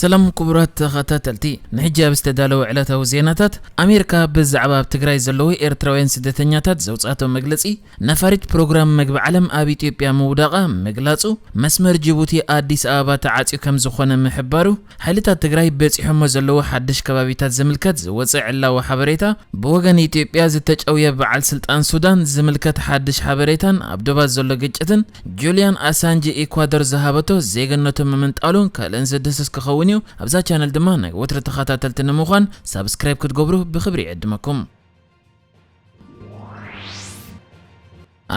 ሰላም ክቡራት ተኸታተልቲ፣ ንሕጂ ኣብ ዝተዳለወ ዕለታዊ ዜናታት፣ ኣሜሪካ ብዛዕባ ኣብ ትግራይ ዘለዉ ኤርትራውያን ስደተኛታት ዘውፅኣቶ መግለፂ፣ ነፋሪት ፕሮግራም መግቢ ዓለም ኣብ ኢትዮጵያ ምውዳቓ ምግላፁ፣ መስመር ጅቡቲ ኣዲስ ኣበባ ተዓፅዩ ከም ዝኾነ ምሕባሩ፣ ሓይልታት ትግራይ በፂሖሞ ዘለዉ ሓድሽ ከባቢታት ዝምልከት ዝወፀ ዕላዊ ሓበሬታ፣ ብወገን ኢትዮጵያ ዝተጨውየ በዓል ስልጣን ሱዳን ዝምልከት ሓድሽ ሓበሬታን ኣብ ዶባት ዘሎ ግጭትን፣ ጁልያን ኣሳንጅ ኢኳዶር ዝሃበቶ ዜግነቱ ምምንጣሉን ካልእን ዝድህስስ ክኸውን እዩ። ኣብዛ ቻነል ድማ ናይ ወትሪ ተኸታተልቲ ንምዃን ሳብስክራይብ ክትገብሩ ብኽብሪ ይዕድመኩም።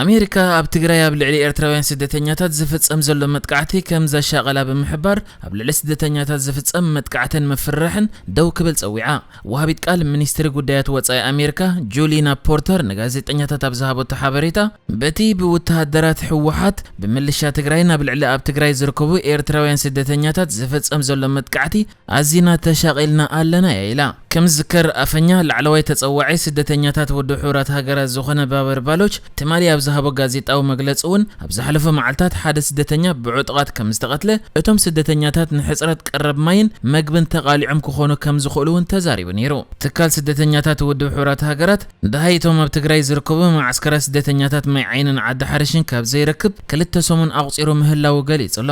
ኣሜሪካ ኣብ ትግራይ ኣብ ልዕሊ ኤርትራውያን ስደተኛታት ዝፍጸም ዘሎ መጥቃዕቲ ከም ዘሻቐላ ብምሕባር፣ ኣብ ልዕሊ ስደተኛታት ዝፍጸም መጥቃዕትን ምፍርራሕን ደው ክብል ጸዊዓ። ወሃቢት ቃል ሚኒስትሪ ጉዳያት ወጻኢ ኣሜሪካ ጁሊና ፖርተር ንጋዜጠኛታት ኣብ ዝሃበቶ ሓበሬታ፣ በቲ ብወተሃደራት ህወሓት ብምልሻ ትግራይን ኣብ ልዕሊ ኣብ ትግራይ ዝርከቡ ኤርትራውያን ስደተኛታት ዝፍጸም ዘሎ መጥቃዕቲ ኣዚና ተሻቒልና ኣለና እያ ኢላ። ከም ዝዝከር ኣፈኛ ላዕለዋይ ተጸዋዒ ስደተኛታት ውድብ ሕቡራት ሃገራት ዝኾነ ባበር ባሎች ትማሊ ኣብ ዝሃቦ ጋዜጣዊ መግለጺ እውን ኣብ ዝሓለፈ መዓልታት ሓደ ስደተኛ ብዕጡቓት ከም ዝተቐትለ፣ እቶም ስደተኛታት ንሕጽረት ቀረብ ማይን መግብን ተቓሊዖም ክኾኑ ከም ዝኽእሉ እውን ተዛሪቡ ነይሩ። ትካል ስደተኛታት ውድብ ሕቡራት ሃገራት ደሃይ እቶም ኣብ ትግራይ ዝርከቡ መዓስከራት ስደተኛታት ማይ ዓይንን ዓዲ ሓርሽን ካብ ዘይረክብ ክልተ ሰሙን ኣቑጺሩ ምህላዉ ገሊጹ ኣሎ።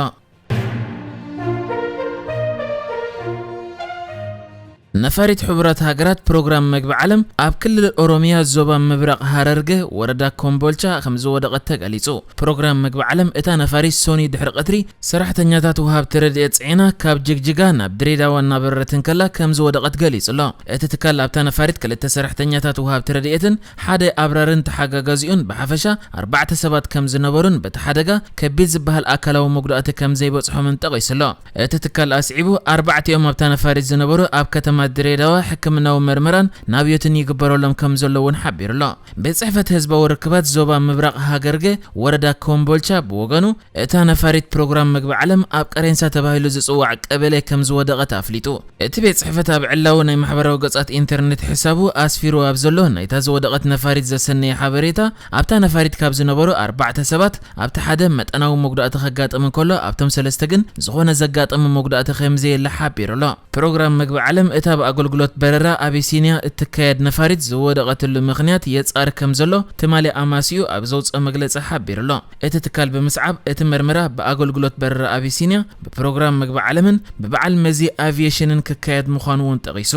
ነፋሪት ሕቡራት ሃገራት ፕሮግራም መግቢ ዓለም ኣብ ክልል ኦሮሚያ ዞባ ምብራቕ ሃረርገ ወረዳ ኮምቦልቻ ከም ዝወደቐት ተገሊጹ። ፕሮግራም መግቢ ዓለም እታ ነፋሪት ሶኒ ድሕሪ ቀትሪ ሰራሕተኛታት ወሃብቲ ረድኤት ጽዒና ካብ ጅግጅጋ ናብ ድሬዳዋ እናበረረት እንከላ ከም ዝወደቐት ገሊጹ ኣሎ። እቲ ትካል ኣብታ ነፋሪት ክልተ ሰራሕተኛታት ወሃብቲ ረድኤትን ሓደ ኣብራርን ተሓጋጋዚኡን ብሓፈሻ ኣርባዕተ ሰባት ከም ዝነበሩን በቲ ሓደጋ ከቢድ ዝበሃል ኣካላዊ መጉዳእቲ ከም ዘይበጽሖምን ጠቒሱ ኣሎ። እቲ ትካል ኣስዒቡ፣ ኣርባዕቲኦም ኣብታ ነፋሪት ዝነበሩ ኣብ ከተማ ድሬዳዋ ሕክምናዊ መርመራን ናብዮትን ይግበረሎም ከም ዘሎ እውን ሓቢሩ ኣሎ። ቤት ጽሕፈት ህዝባዊ ርክባት ዞባ ምብራቕ ሃገርገ ወረዳ ኮምቦልቻ ብወገኑ፣ እታ ነፋሪት ፕሮግራም መግቢ ዓለም ኣብ ቀሬንሳ ተባሂሉ ዝጽዋዕ ቀበሌ ከም ዝወደቐት ኣፍሊጡ። እቲ ቤት ጽሕፈት ኣብ ዕላዊ ናይ ማሕበራዊ ገጻት ኢንተርኔት ሕሳቡ ኣስፊሩ ኣብ ዘሎ ናይታ ዝወደቐት ነፋሪት ዘሰነየ ሓበሬታ፣ ኣብታ ነፋሪት ካብ ዝነበሩ ኣርባዕተ ሰባት ኣብቲ ሓደ መጠናዊ መጉዳእቲ ከጋጥም እንከሎ፣ ኣብቶም ሰለስተ ግን ዝኾነ ዘጋጠመ መጉዳእቲ ከም ዘየለ ሓቢሩ ኣሎ። ፕሮግራም መግቢ ዓለም እታ ብኣገልግሎት በረራ ኣቢሲንያ እትካየድ ነፋሪት ዝወደቐትሉ ምኽንያት የጻሪ ከም ዘሎ ትማሊ ኣማሲኡ ኣብ ዘውጽኦ መግለጺ ሓቢሩ ኣሎ። እቲ ትካል ብምስዓብ፣ እቲ መርመራ ብኣገልግሎት በረራ ኣቢሲንያ፣ ብፕሮግራም መግቢ ዓለምን ብበዓል መዚ ኣቪየሽንን ክካየድ ምዃኑ እውን ጠቒሱ።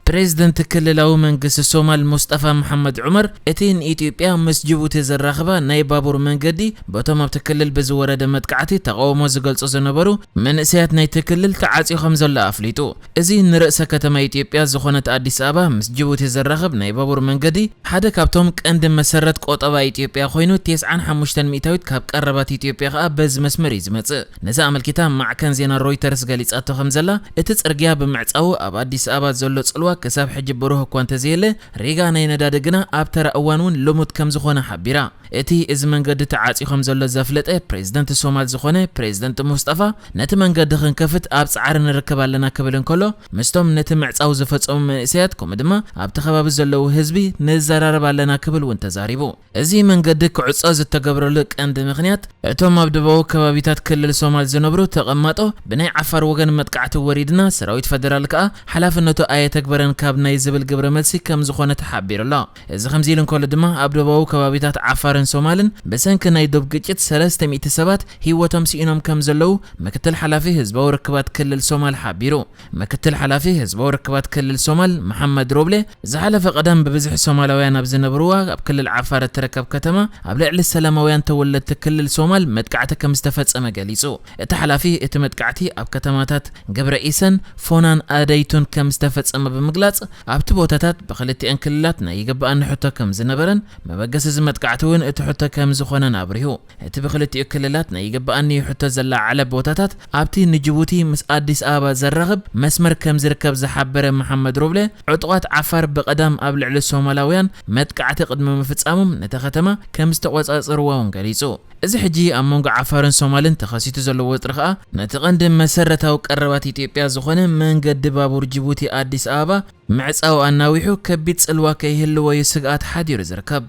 ፕሬዝደንት ክልላዊ መንግስቲ ሶማል ሙስጠፋ መሓመድ ዑመር፣ እቲ ንኢትዮጵያ ምስ ጅቡቲ ዘራኽባ ናይ ባቡር መንገዲ በቶም ኣብቲ ክልል ብዝወረደ መጥቃዕቲ ተቓውሞ ዝገልጹ ዝነበሩ መንእሰያት ናይቲ ክልል ተዓጽዩ ከም ዘሎ ኣፍሊጡ። እዚ ንርእሰ ከተማ ኢትዮጵያ ዝኾነት ኣዲስ ኣበባ ምስ ጅቡቲ ዘራኽብ ናይ ባቡር መንገዲ ሓደ ካብቶም ቀንዲ መሰረት ቆጠባ ኢትዮጵያ ኮይኑ፣ ተስዓን ሓሙሽተን ሚእታዊት ካብ ቀረባት ኢትዮጵያ ከኣ በዚ መስመር እዩ ዝመጽእ። ነዚ ኣመልኪታ ማዕከን ዜና ሮይተርስ ገሊጻቶ ከም ዘላ፣ እቲ ጽርግያ ብምዕጻዉ ኣብ ኣዲስ ኣበባ ዘሎ ጽልዋ ክሳብ ሕጂ ብሩህ እኳ እንተዘየለ፣ ሪጋ ናይ ነዳዲ ግና ኣብ ተራ እዋን እውን ልሙድ ከም ዝኾነ ሓቢራ። እቲ እዚ መንገዲ ተዓጽዩ ከም ዘሎ ዘፍለጠ ፕሬዝደንት ሶማል ዝኾነ ፕሬዝደንት ሙስጠፋ፣ ነቲ መንገዲ ክንከፍት ኣብ ጻዕሪ ንርከብ ኣለና ክብል እንከሎ፣ ምስቶም ነቲ ምዕጻው ዝፈጸሙ መንእሰያት ከምኡ ድማ ኣብቲ ከባቢ ዘለዉ ህዝቢ ንዘራረብ ኣለና ክብል እውን ተዛሪቡ። እዚ መንገዲ ክዕጾ ዝተገብረሉ ቀንዲ ምኽንያት፣ እቶም ኣብ ደቡባዊ ከባቢታት ክልል ሶማል ዝነብሩ ተቐማጦ ብናይ ዓፋር ወገን መጥቃዕቲ ወሪድና፣ ሰራዊት ፈደራል ከኣ ሓላፍነቱ ኣየተግበረን ካብ ናይ ዝብል ግብረ መልሲ ከም ዝኾነ ተሓቢሩ ኣሎ። እዚ ከምዚ ኢሉ እንከሎ ድማ፣ ኣብ ደቡባዊ ከባቢታት ዓፋርን ሶማልን ብሰንኪ ናይ ዶብ ግጭት ሰለስተ ሚእቲ ሰባት ህይወቶም ስኢኖም ከም ዘለዉ ምክትል ሓላፊ ህዝባዊ ርክባት ክልል ሶማል ሓቢሩ። ምክትል ሓላፊ ህዝባዊ ርክባት ክልል ሶማል መሓመድ ሮብሌ፣ ዝሓለፈ ቀዳም ብብዝሒ ሶማላውያን ኣብ ዝነብርዋ ኣብ ክልል ዓፋር እትርከብ ከተማ ኣብ ልዕሊ ሰላማውያን ተወለድቲ ክልል ሶማል መጥቃዕቲ ከም ዝተፈጸመ ገሊጹ። እቲ ሓላፊ፣ እቲ መጥቃዕቲ ኣብ ከተማታት ገብረ ኢሰን፣ ፎናን ኣደይቱን ከም ዝተፈጸመ ብምግላጽ፣ ኣብቲ ቦታታት ብክልቲአን ክልላት ናይ ይግብኣኒ ሕቶ ከም ዝነበረን መበገሲ እዚ መጥቃዕቲ እውን እቲ ሕቶ ከም ዝኾነን ኣብሪሁ። እቲ ብክልቲኡ ክልላት ናይ ይግብኣኒ ሕቶ ዘለዓዕለ ቦታታት ኣብቲ ንጅቡቲ ምስ ኣዲስ ኣበባ ዘራኽብ መስመር ከም ዝርከብ ዝሓበረ መሓመድ ሮብለ፣ ዕጡቓት ዓፋር ብቐዳም ኣብ ልዕሊ ሶማላውያን መጥቃዕቲ ቅድሚ ምፍጻሞም ነታ ከተማ ከም ዝተቖጻጸርዋ እውን ገሊጹ። እዚ ሕጂ ኣብ መንጎ ዓፋርን ሶማልን ተኸሲቱ ዘሎ ወጥሪ ከኣ ነቲ ቀንዲ መሰረታዊ ቀረባት ኢትዮጵያ ዝኾነ መንገዲ ባቡር ጅቡቲ ኣዲስ ኣበባ ምዕጻው ኣናዊሑ ከቢድ ጽልዋ ከይህልዎ እዩ ስግኣት ሓዲሩ ዝርከብ።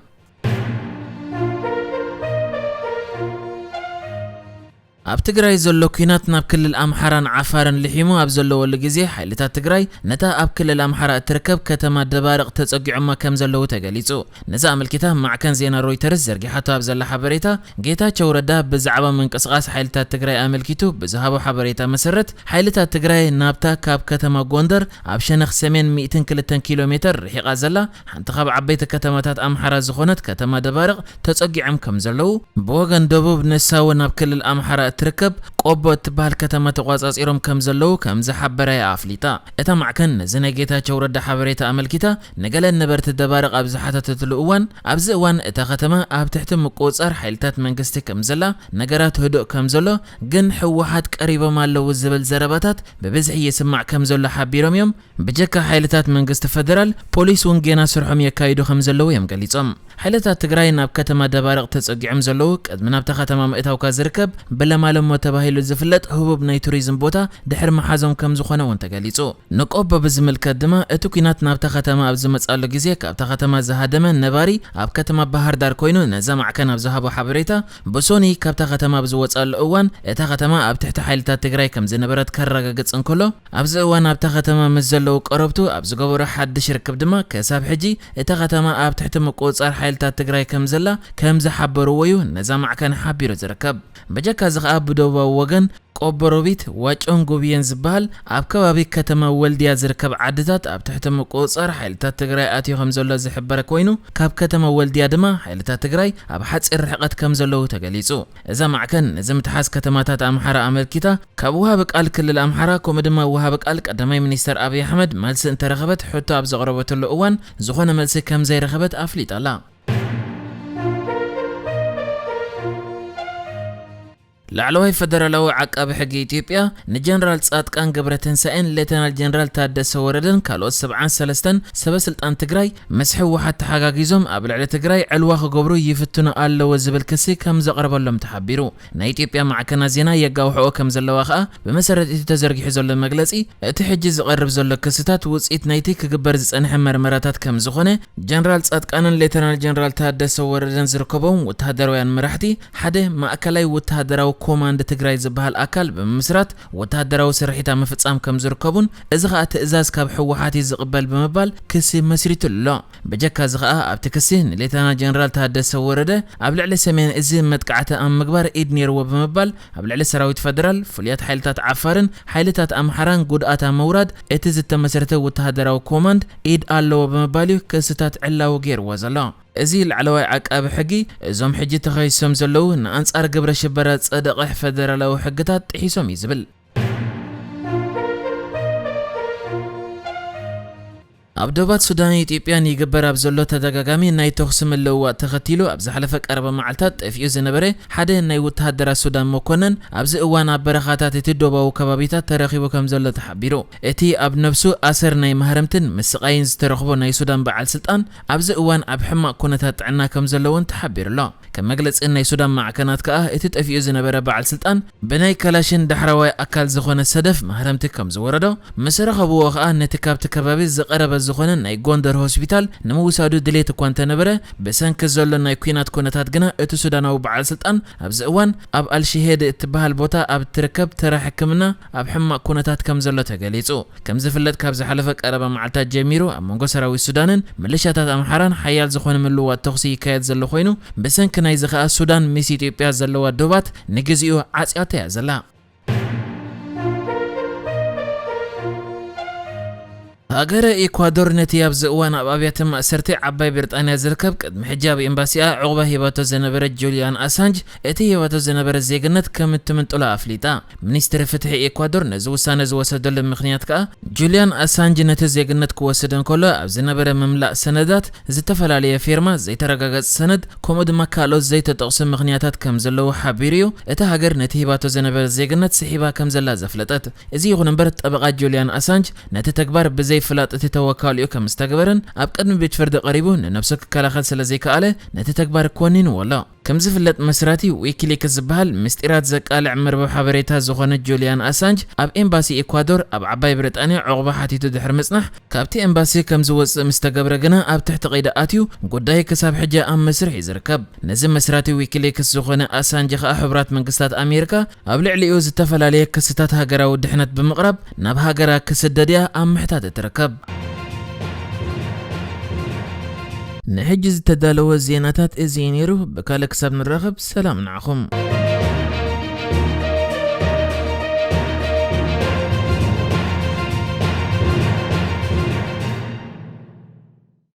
ኣብ ትግራይ ዘሎ ኲናት ናብ ክልል ኣምሓራን ዓፋርን ልሒሙ ኣብ ዘለወሉ ግዜ፣ ሓይልታት ትግራይ ነታ ኣብ ክልል ኣምሓራ እትርከብ ከተማ ደባርቕ ተጸጊዖማ ከም ዘለዉ ተገሊጹ። ነዚ ኣመልኪታ ማዕከን ዜና ሮይተርስ ዘርጊሓቶ ኣብ ዘላ ሓበሬታ፣ ጌታቸው ረዳ ብዛዕባ ምንቅስቓስ ሓይልታት ትግራይ ኣመልኪቱ ብዝሃቦ ሓበሬታ መሰረት፣ ሓይልታት ትግራይ ናብታ ካብ ከተማ ጎንደር ኣብ ሸነኽ ሰሜን ሚእትን ክልተን ኪሎ ሜተር ርሒቓ ዘላ ሓንቲ ካብ ዓበይቲ ከተማታት ኣምሓራ ዝኾነት ከተማ ደባርቕ ተጸጊዖም ከም ዘለዉ፣ ብወገን ደቡብ ንሳ እውን ኣብ ክልል ኣምሓራ እትርከብ ቆቦ እትበሃል ከተማ ተቖጻጺሮም ከም ዘለዉ ከም ዝሓበረ ኣፍሊጣ። እታ ማዕከን ነዚ ናይ ጌታቸው ረዳ ሓበሬታ ኣመልኪታ ንገለ ነበርቲ ደባርቕ ኣብ ዝሓተተትሉ እዋን፣ ኣብዚ እዋን እታ ከተማ ኣብ ትሕቲ ምቁጽጻር ሓይልታት መንግስቲ ከም ዘላ፣ ነገራት ህዱእ ከም ዘሎ፣ ግን ህወሓት ቀሪቦም ኣለዉ ዝብል ዘረባታት ብብዝሒ ይስማዕ ከም ዘሎ ሓቢሮም እዮም። ብጀካ ሓይልታት መንግስቲ ፈደራል፣ ፖሊስ እውን ጌና ስርሖም የካይዱ ከም ዘለዉ እዮም ገሊጾም። ሓይልታት ትግራይ ናብ ከተማ ደባርቕ ተጸጊዖም ዘለዉ፣ ቅድሚ ናብታ ከተማ ምእታውካ ዝርከብ ብለማለሞ ተባሂሉ ዝፍለጥ ህቡብ ናይ ቱሪዝም ቦታ ድሕሪ ምሓዞም ከም ዝኾነ እውን ተገሊጹ። ንቆቦ ብዝምልከት ድማ፣ እቲ ኲናት ናብታ ከተማ ኣብ ዝመጻሉ ግዜ፣ ካብታ ከተማ ዝሃደመ ነባሪ ኣብ ከተማ ባህር ዳር ኮይኑ፣ ነዛ ማዕከን ኣብ ዝሃቦ ሓበሬታ፣ ብሶኒ ካብታ ከተማ ኣብ ዝወጻሉ እዋን፣ እታ ከተማ ኣብ ትሕቲ ሓይልታት ትግራይ ከም ዝነበረት ከረጋግጽ እንከሎ፣ ኣብዚ እዋን ኣብታ ከተማ ምስ ዘለዉ ቀረብቱ ኣብ ዝገበሮ ሓድሽ ርክብ ድማ፣ ክሳብ ሕጂ እታ ከተማ ኣብ ትሕቲ ምቁጽጻር ሓይልታት ትግራይ ከም ዘላ ከም ዝሓበርዎ እዩ ነዛ ማዕከን ሓቢሩ ዝርከብ። ብጀካ እዚ ከኣ ብደቡባዊ ወገን ቆቦ ሮቢት፣ ዋጮን ጉብየን ዝበሃል ኣብ ከባቢ ከተማ ወልድያ ዝርከብ ዓድታት ኣብ ትሕቲ ምቁጽጻር ሓይልታት ትግራይ ኣትዩ ከም ዘሎ ዝሕበር ኮይኑ፣ ካብ ከተማ ወልድያ ድማ ሓይልታት ትግራይ ኣብ ሓጺር ርሕቀት ከም ዘለዉ ተገሊጹ። እዛ ማዕከን ነዚ ምትሓዝ ከተማታት ኣምሓራ ኣመልኪታ፣ ካብ ወሃቢ ቃል ክልል ኣምሓራ፣ ከምኡ ድማ ወሃቢ ቃል ቀዳማይ ሚኒስተር ኣብይ ኣሕመድ መልሲ እንተረኸበት፣ ሕቶ ኣብ ዘቕረበትሉ እዋን፣ ዝኾነ መልሲ ከም ዘይረኸበት ኣፍሊጣ ኣላ። ላዕለዋይ ፈደራላዊ ዓቃቢ ሕጊ ኢትዮጵያ፣ ንጀነራል ጻድቃን ገብረትንሳኤን ሌተናል ጀነራል ታደሰ ወረደን ካልኦት ሰብዓን ሰለስተን ሰበ ስልጣን ትግራይ፣ ምስ ህወሓት ተሓጋጊዞም ኣብ ልዕሊ ትግራይ ዕልዋ ክገብሩ ይፍትኑ ኣለዉ ዝብል ክሲ ከም ዘቕረበሎም ተሓቢሩ። ናይ ኢትዮጵያ ማዕከናት ዜና የጋውሕኦ ከም ዘለዋ ከኣ፣ ብመሰረት እቲ ተዘርጊሑ ዘሎ መግለጺ፣ እቲ ሕጂ ዝቐርብ ዘሎ ክስታት ውጽኢት ናይቲ ክግበር ዝጸንሐ መርመራታት ከም ዝኾነ፣ ጀነራል ጻድቃንን ሌተናል ጀነራል ታደሰ ወረደን ዝርከቦም ወተሃደራውያን መራሕቲ ሓደ ማእከላይ ወተሃደራዊ ኮማንድ ትግራይ ዝበሃል ኣካል ብምምስራት፣ ወተሃደራዊ ስርሒት ኣብ ምፍጻም ከም ዝርከቡን፣ እዚ ኸኣ ትእዛዝ ካብ ህወሓት እዩ ዝቕበል ብምባል ክሲ መስሪቱ ኣሎ። ብጀካ እዚ ኸኣ ኣብቲ ክሲ ንሌተና ጀነራል ታደሰ ወረደ ኣብ ልዕሊ ሰሜን እዚ መጥቃዕቲ ኣብ ምግባር ኢድ ነይርዎ ብምባል፣ ኣብ ልዕሊ ሰራዊት ፈደራል፣ ፍሉያት ሓይልታት ዓፋርን ሓይልታት ኣምሓራን ጉድኣት ኣብ ምውራድ እቲ ዝተመስረተ ወተሃደራዊ ኮማንድ ኢድ ኣለዎ ብምባል እዩ ክስታት ዕላዊ ገይርዎ ዘሎ። እዚ ላዕለዋይ ዓቃቢ ሕጊ፣ እዞም ሕጂ ተኸሲሶም ዘለዉ ንኣንጻር ግብረ ሽበራ ጸደቐ ፈደራላዊ ሕግታት ጥሒሶም እዩ ዝብል። ኣብ ዶባት ሱዳንን ኢትዮጵያን ይግበር ኣብ ዘሎ ተደጋጋሚ ናይ ተኹሲ ምልውዋጥ ተኸቲሉ፣ ኣብ ዝሓለፈ ቀረባ መዓልታት ጠፊኡ ዝነበረ ሓደ ናይ ወተሃደራት ሱዳን መኮነን፣ ኣብዚ እዋን ኣብ በረኻታት እቲ ዶባዊ ከባቢታት ተረኺቡ ከም ዘሎ ተሓቢሩ። እቲ ኣብ ነብሱ ኣሰር ናይ ማህረምትን ምስቓይን ዝተረኽቦ ናይ ሱዳን በዓል ስልጣን፣ ኣብዚ እዋን ኣብ ሕማቕ ኩነታት ጥዕና ከም ዘሎ እውን ተሓቢሩ ኣሎ። ከም መግለጺ ናይ ሱዳን ማዕከናት ከኣ፣ እቲ ጠፊኡ ዝነበረ በዓል ስልጣን ብናይ ካላሽን ዳሕረዋይ ኣካል ዝኾነ ሰደፍ ማህረምቲ ከም ዝወረዶ፣ ምስ ረኸብዎ ከኣ፣ ነቲ ካብቲ ከባቢ ዝቐረበ ዝኾነ ናይ ጎንደር ሆስፒታል ንምውሳዱ ድሌት እኳ እንተነበረ፣ ብሰንኪ ዘሎ ናይ ኲናት ኩነታት ግና፣ እቲ ሱዳናዊ በዓል ስልጣን ኣብዚ እዋን ኣብ ኣልሽሄድ እትበሃል ቦታ ኣብ እትርከብ ተራ ሕክምና ኣብ ሕማቕ ኩነታት ከም ዘሎ ተገሊጹ። ከም ዝፍለጥ፣ ካብ ዝሓለፈ ቀረባ መዓልታት ጀሚሩ ኣብ መንጎ ሰራዊት ሱዳንን ሚሊሻታት ኣምሓራን ሓያል ዝኾነ ምልውዋጥ ተኹሲ ይካየድ ዘሎ ኮይኑ፣ ብሰንኪ ናይዚ ከኣ ሱዳን ምስ ኢትዮጵያ ዘለዋ ዶባት ንግዚኡ ዓጽያቶ እያ ዘላ። ሃገረ ኤኳዶር ነቲ ኣብዚ እዋን ኣብ ኣብያተ ማእሰርቲ ዓባይ ብሪጣንያ ዝርከብ፣ ቅድሚ ሕጂ ኣብ ኤምባሲኣ ዕቑባ ሂባቶ ዝነበረ ጁልያን ኣሳንጅ፣ እቲ ሂባቶ ዝነበረ ዜግነት ከም እትምንጥሎ ኣፍሊጣ። ሚኒስትሪ ፍትሒ ኤኳዶር ነዚ ውሳነ ዝወሰደሉ ምኽንያት ከኣ፣ ጁልያን ኣሳንጅ ነቲ ዜግነት ክወስድ እንከሎ ኣብ ዝነበረ ምምላእ ሰነዳት፣ ዝተፈላለየ ፌርማ፣ ዘይተረጋገጸ ሰነድ፣ ከምኡ ድማ ካልኦት ዘይተጠቕሱ ምኽንያታት ከም ዘለዉ ሓቢሩ እዩ። እታ ሃገር ነቲ ሂባቶ ዝነበረ ዜግነት ስሒባ ከም ዘላ ዘፍለጠት። እዚ ይኹን እምበር፣ ጠበቓ ጁልያን ኣሳንጅ ነቲ ተግባር ብዘይ ፍላጥ እቲ ተወካሊኡ ከም ዝተገበረን ኣብ ቅድሚ ቤት ፍርዲ ቀሪቡ ንነብሱ ክከላኸል ስለ ዘይከኣለ ነቲ ተግባር ኮኒንዎ ኣሎ። ከም ዝፍለጥ መስራቲ ዊኪሊክስ ዝበሃል ምስጢራት ዘቃልዕ መርበብ ሓበሬታ ዝኾነ ጁልያን ኣሳንጅ ኣብ ኤምባሲ ኤኳዶር ኣብ ዓባይ ብሪጣንያ ዕቑባ ሓቲቱ ድሕሪ ምጽናሕ፣ ካብቲ ኤምባሲ ከም ዝወጽእ ምስ ተገብረ ግና ኣብ ትሕቲ ቀይዲ ኣትዩ ጉዳይ ክሳብ ሕጂ ኣብ መስርሕ እዩ ዝርከብ። ነዚ መስራቲ ዊኪሊክስ ዝኾነ ኣሳንጅ ከኣ ሕቡራት መንግስታት ኣሜሪካ ኣብ ልዕሊኡ ዝተፈላለየ ክስታት ሃገራዊ ድሕነት ብምቕራብ ናብ ሃገራ ክስደድ እያ ኣብ ምሕታት እትርከብ። ንሕጂ ዝተዳለወ ዜናታት እዚ እዩ ነይሩ። ብካልእ ክሳብ ንራኸብ ሰላም ንዓኹም።